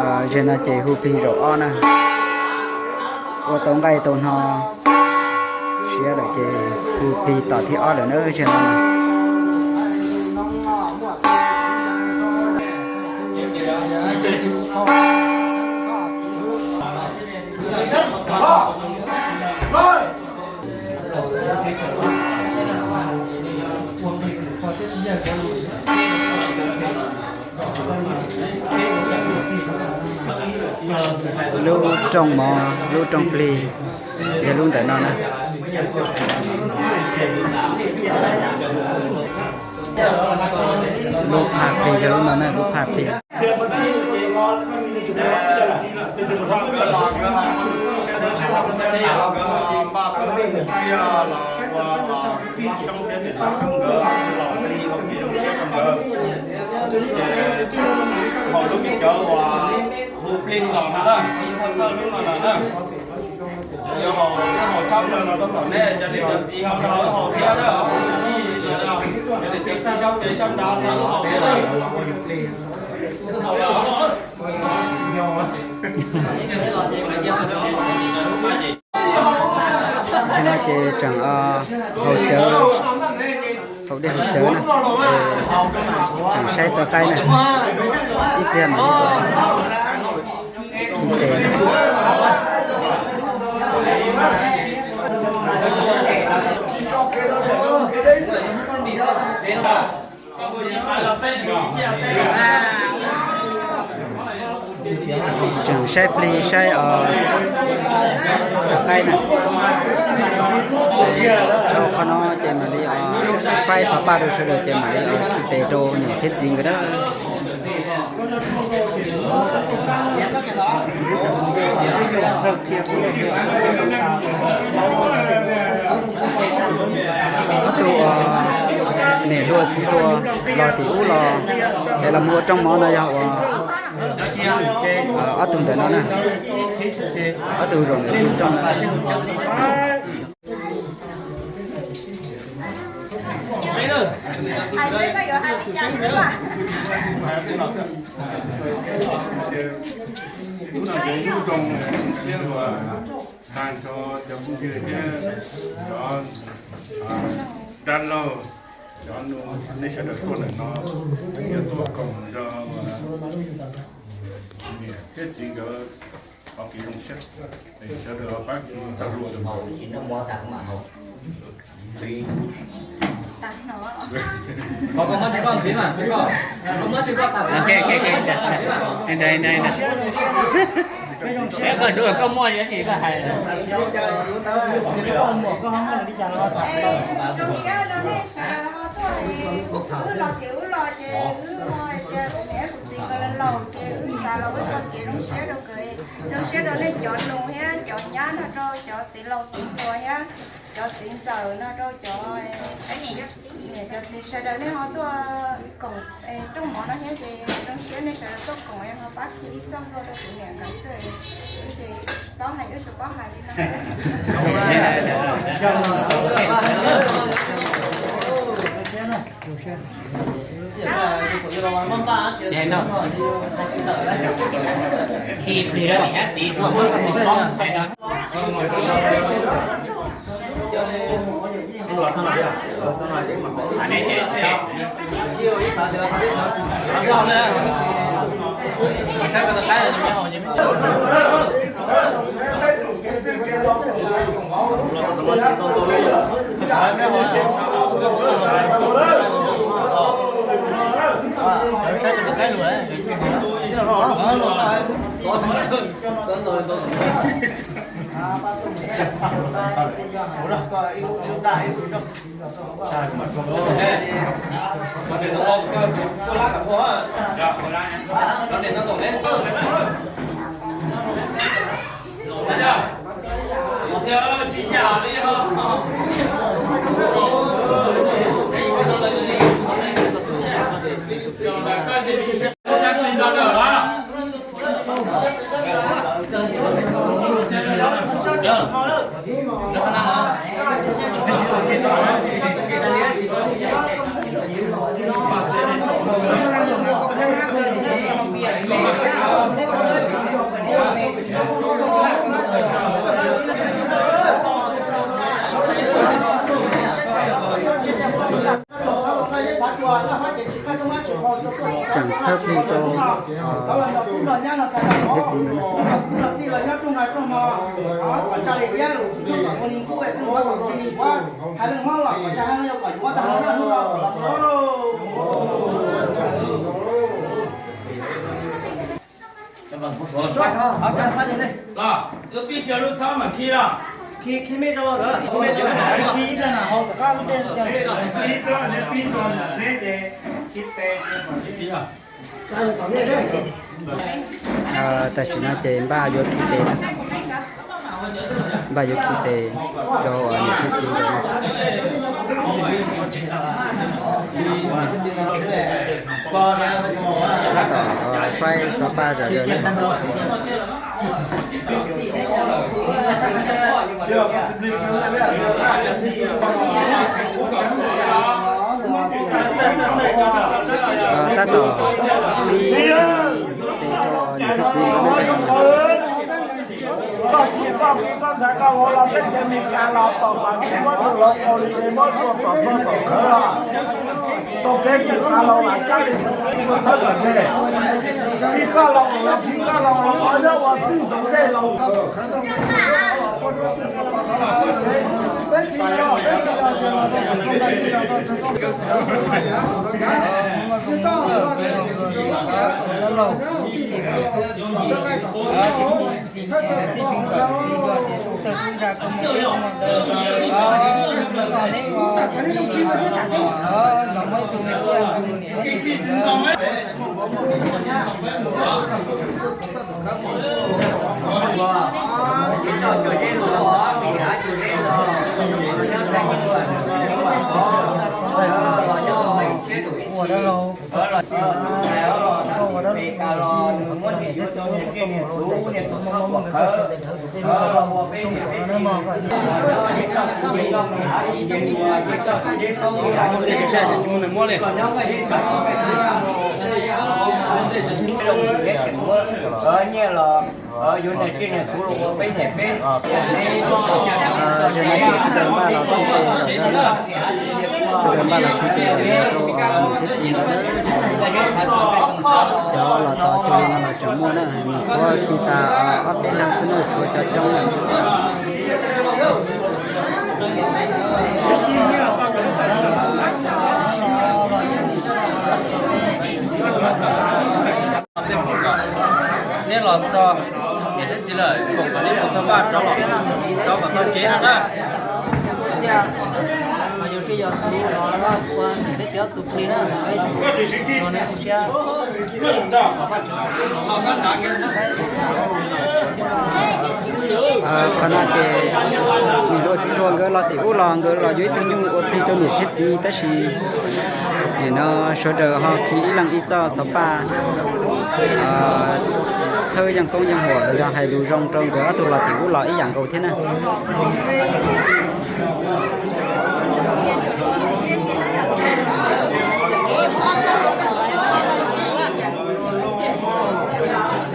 Zaum no ces hu plig zaum ob na. Ua tau nqaij tau hno siav lawm ces hu plig tom thib ob lawm na zaum no. Lub rooj mov, lub rooj plig yog lub ntawm no na. Lub phaj plig yog lub no na, lub phaj plig. Nkawd lub me cawv uas hu plig los no na, plig thawj thawj lub no na. Yuav haus, yuav haus tshab plaws los rau tom nej, cov niam cov txiv haus los haus thiab na, haus ib los, cov niam cov txiv sab pem sab nrad los haus thiab na. Nim no ces tseem haus cawv, haus dej haus cawv na, tseem saib tau qaib na, ib pliag mam li khi tes. Tseem saib plig saib os, qaib na. Tso qhov no ces mam li os, faib xov paj rau sawv daws ces mam li os khi tes rau niam thiab txiv nkawd na. Ob tug uas niam hluas txiv hluas los tim ub los es los mus ua rooj mov no yog uas ob tug ntawm no na, ob tug zaum ntawm tus rooj no. Hnub no yog ib hnub zoo siab luag tag nrho cov phooj ywg thiab cov dab laug, cov nus, nej sawv daws tuaj ntawm no, yog tuaj koom nrog niam thiab txiv nkawd ua kev zoo siab, sawv daws pab khi tag lua. Koj muaj tsis koj hais. Zoo siab rau nej sawv daws ho tuaj, wb los ces wb los ces wb ho tias kuv niam kuv txiv nkawd laus ces wb xav los wb ua kev zoo siab rau nkawd, zoo siab rau nej cov nus thiab cov nyab no, rau cov txiv laus txiv hluas thiab cov txiv ntxawm no, rau cov niam cov txiv sawv daws nej ho tuaj koom rooj mov no thiab ces zoo siab nej sawv daws tuaj koom ho pab khi ib txoj hlua rau kuv niam nkawd xwb. Wb ces paub hais wb tsuas paub hais li no. Khi plig rau niam thiab txiv tuaj muab tus poob ntawm no. Tseem txhawb plig rau niam thiab txiv ntawd na. Tam sim no ces npaj yuav khi tes na. Npaj yuav khi tes rau niam thiab txiv ntawd na. Tab tom faib xov paj zom zaws na. Tab tom pib tes rau niam thiab txiv ntawd na. Koj tsis koj kis koj ntxhais koj ua los peb cov Meskas los tom pas tsis muab tus los ua li muab tua tom koj tom khawv los. Tau kev kis xav los lam kab li tau kev kis txhawb kom tseg. Khi koj los los khi koj los los nyob ua twj ntxoov ntej los. Ua dab laug. Nyiaj los yuav niam tij niam txwv los ua peb niam peb. Yog no ces sawv daws npaj los khi tes, sawv daws npaj los khi tes rau niam thiab txiv ntawd. Cov los tos cuag li no los tseem muaj na, nws qhuav khi tas ob peb leeg xwb na, tshuav cov coob na. Neb los txog, niam thiab txiv lawm, foom kom neb mus txog vaj rov los, rov kom txog tsev no na. Qhov no ces niam hluas txiv hluas nkawd los tim ub los nkawd los yuav ib tug nyuj ua plig rau niam thiab txiv, tab sis nim no sawv daws ho khi ib leeg ib txoj xov paj, txhawb yeej koob yeej huam los yog hais lus zoo rau nkawd ob tug los tim ub los ib yam nkaus thiab na.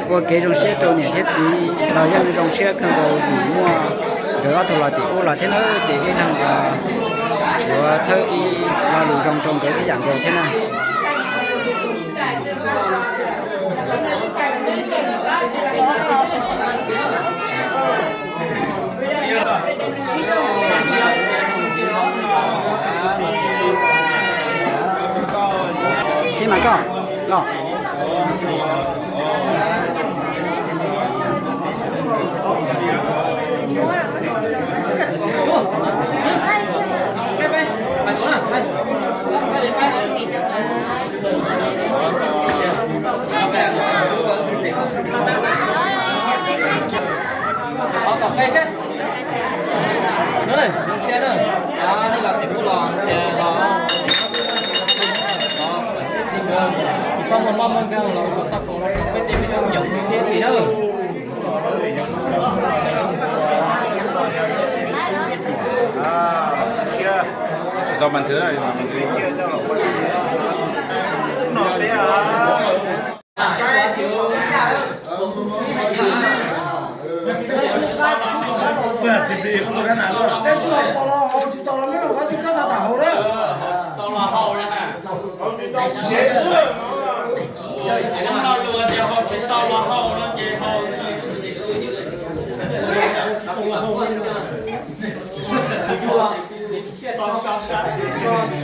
Ua kev zoo siab rau niam thiab txiv los yeej zoo siab kawg nkaus vim muaj nkawd ob tug los tim ub los thiab na, ces ib leeg yuav txhawb ib lo lus zoo rau nkawd ib yam nkaus thiab na. Thiab mas koj los. Tsis tau mas nthwv.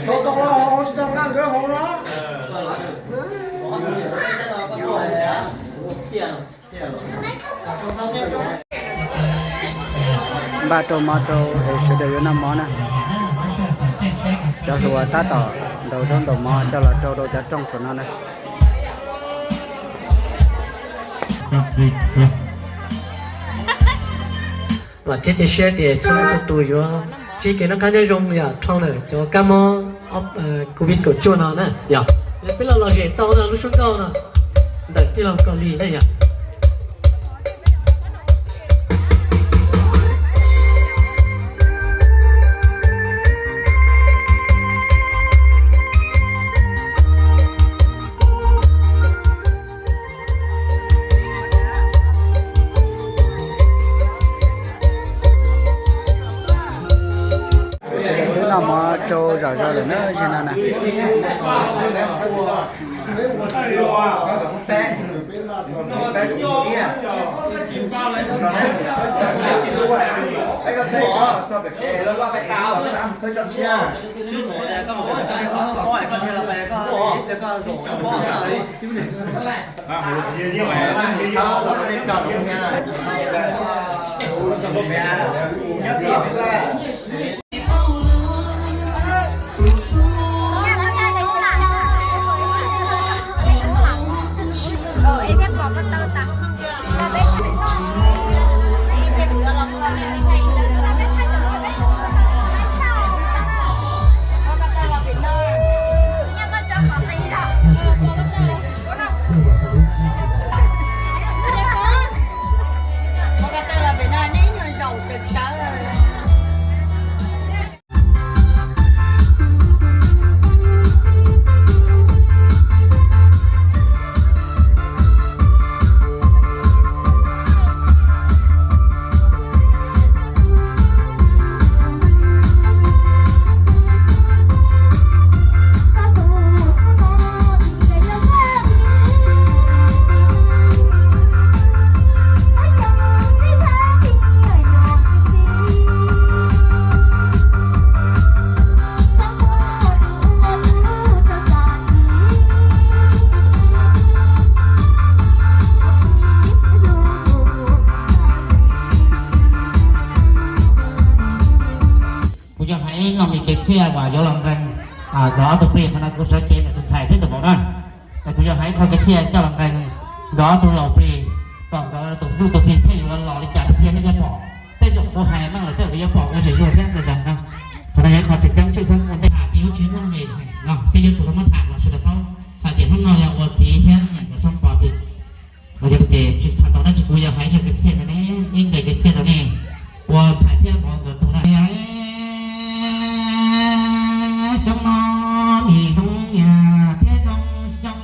Tau tau los haus, tsis tau nqa nkawd haus no. Npaj rau mov rau es sawv daws yuav noj mov na. Cov hluas tab tom ntaus zaub ntaus mov coj los rau rau cov rooj saum no na. Vam thiab cia siab tias txhua leej txhua tus yuav ntsib kev noj qab nyob zoo yom, dhau ntawm cov kab mob covid kaum cuaj no na yom. Peb los lom zem tau no lub suab nkauj no ntawm tij laug Kos Lis na yom. Twb noj mov rau zom zaws lawm na, zaum no na. Kuv yog hais ib lo me kev txhiaj uas yuav los nqee nkawd ob tug plig, qhov no kuv sawv cev ntawm tus ntxhais thiab tus vauv na. Kuv yog hais ib qho kev txhiaj coj los nqee nkawd ob tug laus plig, kom nkawd tus ntsuj tus plig thiaj yuav los li cas thiab nej yuav pom. Tej zaum kuv hais meej lawm tej zaum yuav pom nkawd zem zuag thiab ntawd no. Qhov no yog ib qho tseem ceeb tshwj xeeb ua ntej has ces yuav tsis muaj nqis no, peb yuav tsum tau muab tham los sawv daws paub hais tias hnub no yog ua txiv thiab niam nkawd soob pov plig. Yog ces tsis tham ntau dab tsi, kuv yog hais ib qho kev txhiaj rau nej, ib nqe kev txhiaj rau nej ua ntxhais thiab vauv nkawd tug na. Xyoo no nim zoo yam thiab zoo xyoo,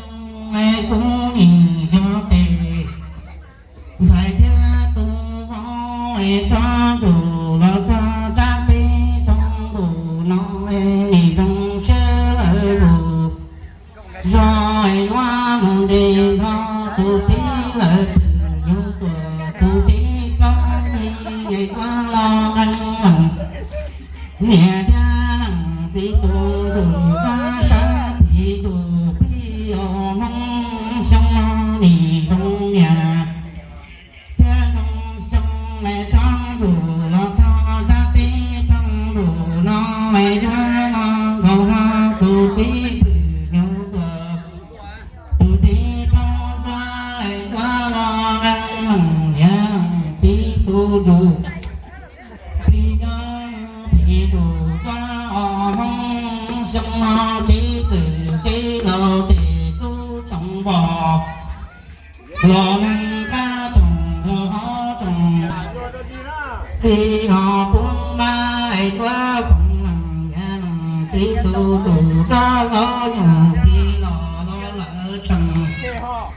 kuv nim yog tes ntxhais thiab tus vauv tso ntsum los txog rab teb roob ntuj no, nim zoo siab lawm lus zog yuav mus ntes nto tus txiv lawm pwm nyuj tuam tus txiv plaub nti es kuv los nqee leej niam thiab leej txiv tus ntsuj plig sab phim tus plig os. Hmoob xyoo no nim zoo niam thiab zoo xyoo, es roob ntuj los txog rab teb roob ntuj no, es yuav los nkaus hlo tus txiv pwm nyuj tuam tus txiv plaub ntsuab, es yuav los nqee leej niam leej txiv tus ntsuj plig nyob phim tus tuab os. Hmoob xyoo no kev txwm kev laus tes tub tsoom npog los neeg qab tsoom hauv tsoom txiv los pub npab, es yuav foom leej niam leej txiv tus ntsuj plig los los lawm tseem pab.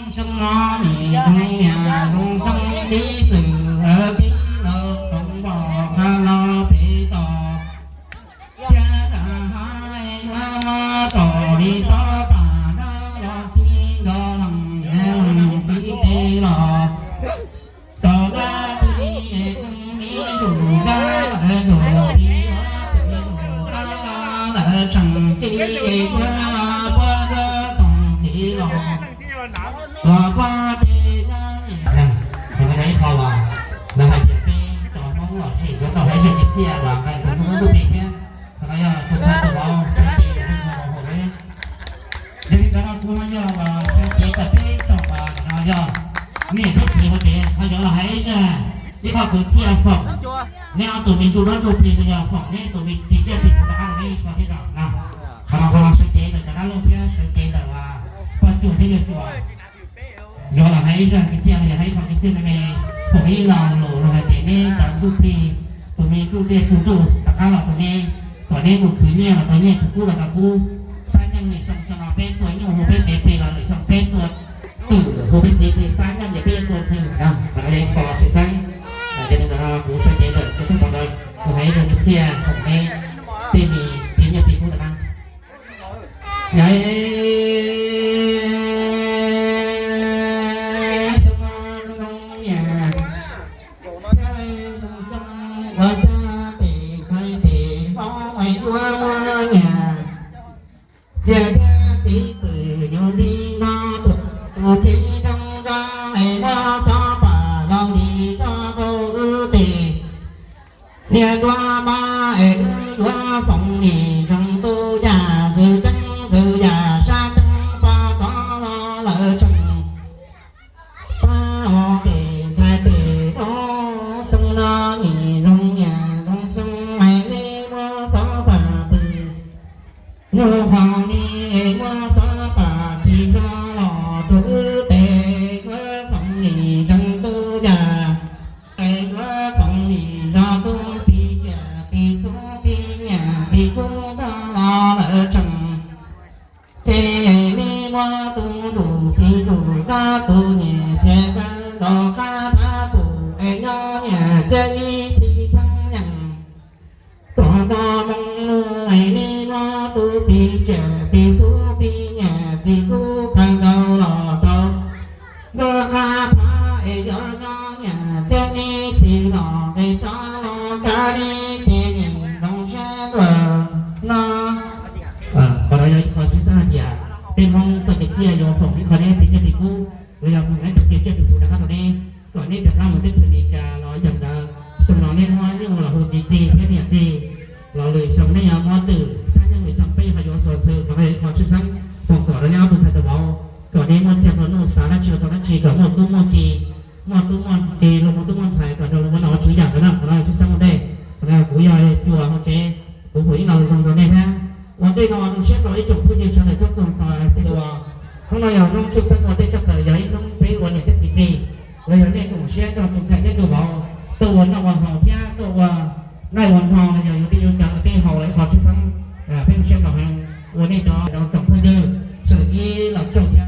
Hmoob Xyoo no nim zoo niam zoo xyoo tib txwm, tib los roov npom qha los pem toj, thiab tam haib yuav muab tsom li xob pam dab los txij nto leej niam leej txiv tes los rau dab tsi es kuj me ntsuj dab lawm tus pis yuav tus tus dab lawm tseem tib es kuv los puab duab txoos txiv los los puab tsev nyob niam. Qhov no yog ib qho uas lawv hais tias peb cov Hmoob los sim yuav tau haiv zaj kev txiaj uas nqaim tus ntsuj hlub ntuj plig thiab. Qhov no yog tus txhais tus vauv sawv cev tus neeg txhais tus vauv hauv. Yog li ntawd no kuv ho yog uas sawv cev tawm peb tsoom uas no yog niam thiab txiv hauv tsev ho yuav los hais zaj ib qho kwv txhiaj foom neb ob tug me ntsuj hlub ntuj plig los yog foom neb tus me pis tsiaj pis txhu rov qab rau neb ib qho thiab tso no. Qhov no ho los sawv cev ntawm cov dab laug thiab sawv cev ntawm uas poj cuag thiab yawg cuag. Yuav los hais ib zaj kev txiaj los yog hais ib qho kev txiaj me me, foom ib lo lus los hais tias neb cov ntsuj plig, tus me ntsuj liaj ntsuj ntuj rov qab los rau neb, kom neb mus khwv nyiaj los tau nyiaj, khwv kub los tau kub. Xab nyeej lwm xyoo xyoo no peb tua nyuj hu peb tsev plig los lwm xyoo peb tua twm hu peb tsev plig, xab nyeej ces peb yuav tua ntxhw na, kom lawv fo tshwj xeeb. Yog li ntawd no kuv sawv cev ntawm kuv tub pov ntawd kuv hais ib zaj kev txiaj foom neb tej me plig nyiaj plig kub ntawm na. Yog xyoo no zoo niam, thiab zoo xyoo ua caj tes ntxhais tes vauv es ua muaj niam, txiaj thiab txiv pwm yus li no tuam tus txiv zoo zoo es muab xob pam los li tso rau wb tes. Niag duab mab es wb yuav foom nim nroog ntuj yam ntxwv ceeb ntxwv yam sab ceeb pab rov los lawm tseem pab ua tes ntxhais tes vauv xyoo no nim zoo niam zoo xyoo es li muab xob pam pwm nyuj qhov ni es muab xob pam khi rov los rau wb tes, wb foom nim nroog ntuj yam es wb foom nim zog tus pis tsiaj pis txhu pis nyiam pis kub tag los lawm tseem ces li muab tus ntsuj plig ntsuj dab tus niam txiag kawg nkaus qab phab pum es nyob niam txiag ib txhis xeeb yeem. Tuam no moo nus es li muab tus pis tsiaj pis txhu pis nyiam pis kub khaws nkaus los rau ntuj qab phab es yog nyob niam txiag ib txhis los nqis rov los kav li ces niam nroog siab ntuj no. Qhov no yog ib qho txhawb txhawb hais tias peb Hmoob txoj kev txiaj yuav foom ib qho neb plig nyiaj plig kub los yog foom neb cov plig tsiaj plig txhu rov qab rau neb, kom neb rov qab mus teb chaws Amelikas los yog ntawd xyoo no neb muab nyuj los hu txiv plig thiab niam plig, los lwm xyoo neb yuav muab twm, xab nyeej lwm xyoo peb ho yuav xuas ntxhw. Qhov no yog ib qho tshwj xeeb foom kom rau neb ob tug ntxhais tus vauv, kom neb muaj txiag nplua nuj xav dab tsi los tau dab tsi, kom muaj tub muaj ki, muaj tub muaj ki, luag muaj tub muaj ntxhais, kom rau luag ua nom ua tswv yam ntawd na. Qhov no yog tshwj xeeb ua ntej, qhov no kuv yog cuas hauv tsev, kuv foom ib lo lus zoo rau nej thiab. Ua ntej no zoo siab rau ib tsoom phooj ywg sawv daws tuaj txog txog tej uas hnub no yog hnub tshwj xeeb ua ntej tshaj plaws, yog ib hnub peb ua niam thiab txiv plig, los yog nej koom siab nrog tus ntxhais thiab tus vauv tuaj ua noj ua haus thiab tuaj ua noj ua hmo los yog yuav dej yuav cawv los peb haus los ib qho tshwj xeeb, peb zoo siab rau heev. Ua nej cov tsoom phooj ywg sawv daws ib los tsaug thiab.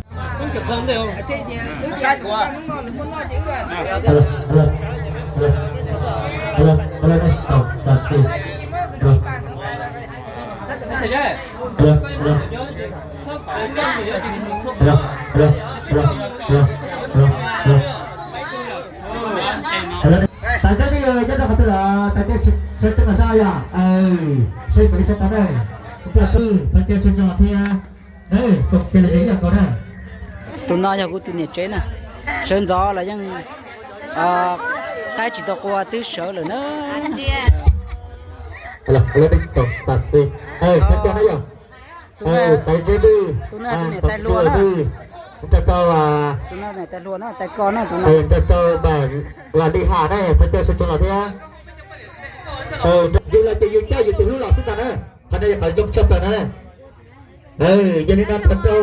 Tais teb twb nyob rau qhov twg lawm, tais teb sawv tsees los saib yom, seb puas li sab tod na. Coj twb tais teb sawv tsees los thiab, koom kiag li yog kau na. Tus no yog kuv tus niam tsev na, sawv ntxov los yeej qaib tsis tau qua twb sawv lawm na. Tais teb na yog, tais teb, tais teb, tais teb, tais hluas na, tais ko na, nrog rau Vam Lis Ham na, tais teb sawv tsees los thiab. Yus los ces yus coj yus tus hlub los xwb ntag na. Qhov no yog qhov zoo tshaj plaws na. Yog li no thov rau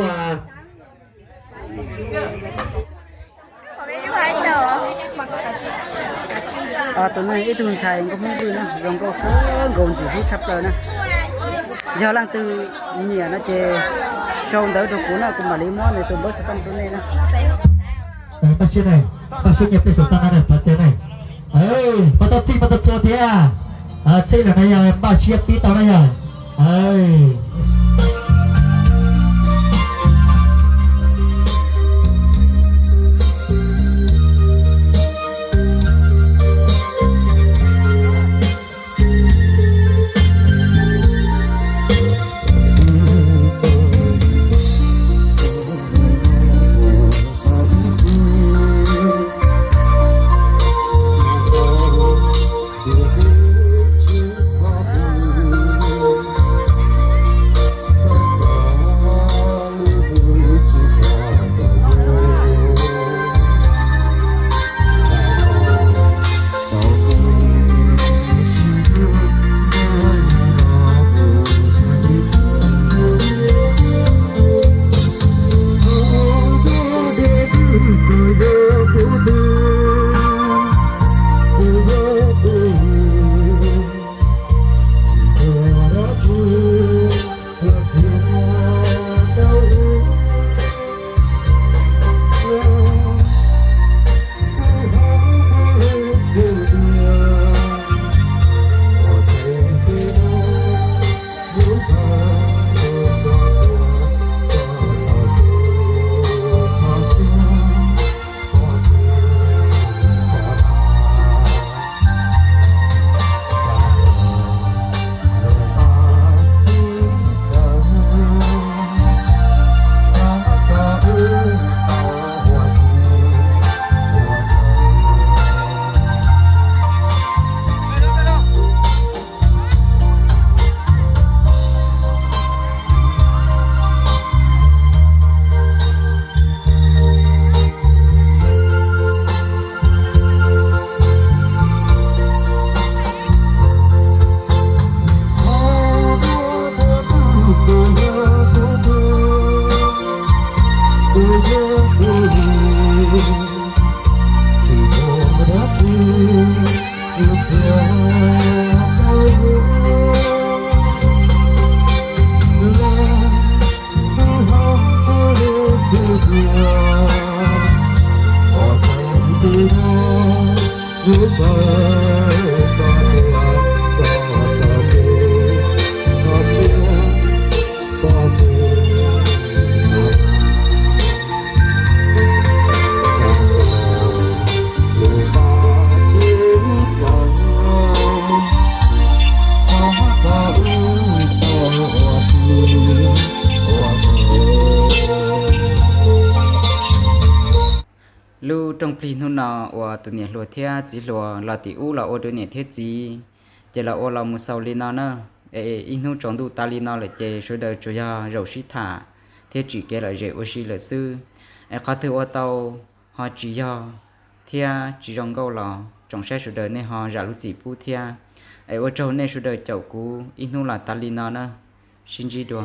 Tus no ib tug ntxhais nkauj Hmoob Vwj na, zoo nkauj kawg nkaus ntxim hlub tshaj plaws na. Yog leej twg nyiam no ces sau ntawv rau kuv na, kuv mam li muab nws tus npawb xov tooj rau nej na. Npaj siab ne, npaj siab nyiaj peb saum tag na, pab tiag ne. Pab tau txhij, pab tau txhua thiab. Txhij lawm na yog npaj siab pib tau na yog. Lub rooj plig hnub no uas tus niam hluas thiab txiv hluas los tim ub los ua dua niam thiab txiv, ces los ua los mus xaus li no na. Es ib hnub tsaus ntuj tas li no lawm ces sawv daws tsuas yog zaum sib tham thiab tsim kev lom zem ua si lawm xwb. Es qhov twg ua tau ho tsis yog thiab tsis zoo nkauj los tsoom saib sawv daws nej ho zam lub txim pub thiab. Es ua tsaug nej sawv daws caum kuv ib hnub los tas li no na. Sib ntsib dua.